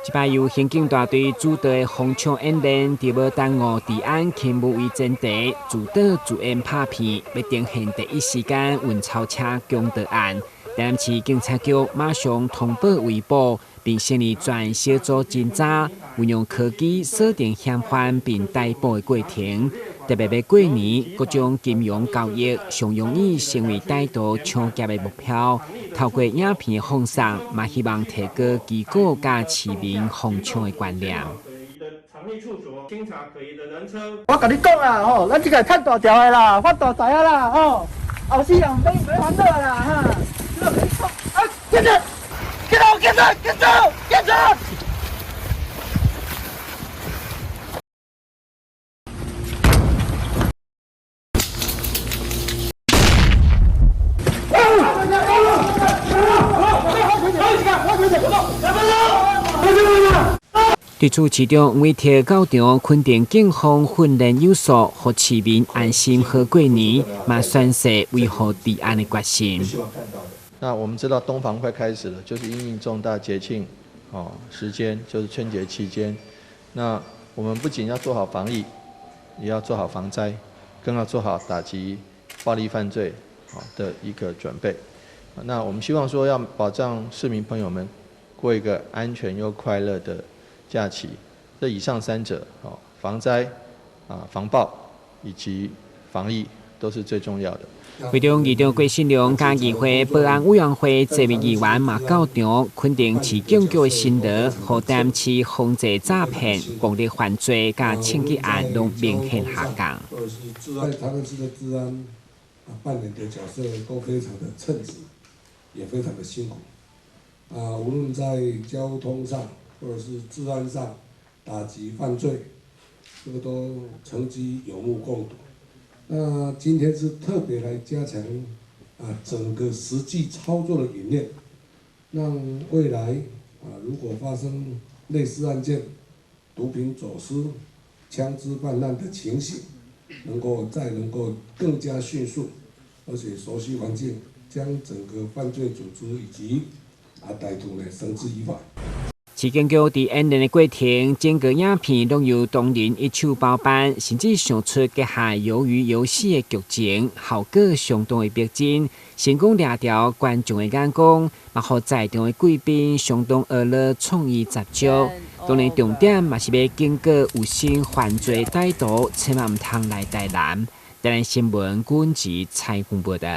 這擺由刑警大隊主導的防搶演練，佇無耽誤治安勤務為前提，自導自演拍片，欲呈現第一時間運鈔車強盜案。台南市警察局馬上通報圍捕，並成立專小組偵查，運用科技鎖定嫌犯並逮捕的過程。特別欲過年，各種金融交易上容易成為歹徒搶劫的目標。透過影片的放送，嘛希望提高機構佮市民防搶的觀念。我共你講啦，吼，咱這個趁大條的啦，發大財啊啦，吼，後世人毋免煩惱啦，哈。啊，警察，警察，警察，警察，警察！對此，市長委託到場肯定警方訓練有素，予市民安心好過年，嘛宣示維護治安的決心。那我們知道冬防快開始了，就是因應重大節慶，哦，時間就是春節期間。那我們不僅要做好防疫，也要做好防災，更要做好打擊暴力犯罪，的一個準備。那我們希望說要保障市民朋友們過一個安全又快樂的假期。這以上三者，哦，防災、啊防暴以及防疫，都是最重要的。會中議長郭信良佮議會保安委員會這位議員嘛到場，肯定市警局的辛勞，予台南市防制詐騙、暴力犯罪佮槍擊案攏明顯下降。在台南市的治安扮演的角色都非常的稱職，也非常的辛苦。啊，無論在交通上或者是治安上，打擊犯罪，這個都成績有目共睹。那今天是特別來加強啊整個實際操作的演練，讓未來啊如果發生類似案件、毒品走私、槍支泛濫的情形，能夠再能夠更加迅速，而且熟悉環境，將整個犯罪組織以及啊歹徒呢繩之以法。市警局佇演練的過程，整個影片攏由當人一手包辦，甚至想出結合魷魚遊戲的劇情，效果相當的逼真，成功掠著觀眾的眼光，嘛予在場的貴賓相當學樂創意十足。當然，重點嘛是欲警告有心犯罪歹徒，千萬毋通來台南。台南新聞軍籍采訪報道。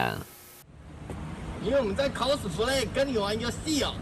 因為我們在考試出來跟你玩遊戲哦。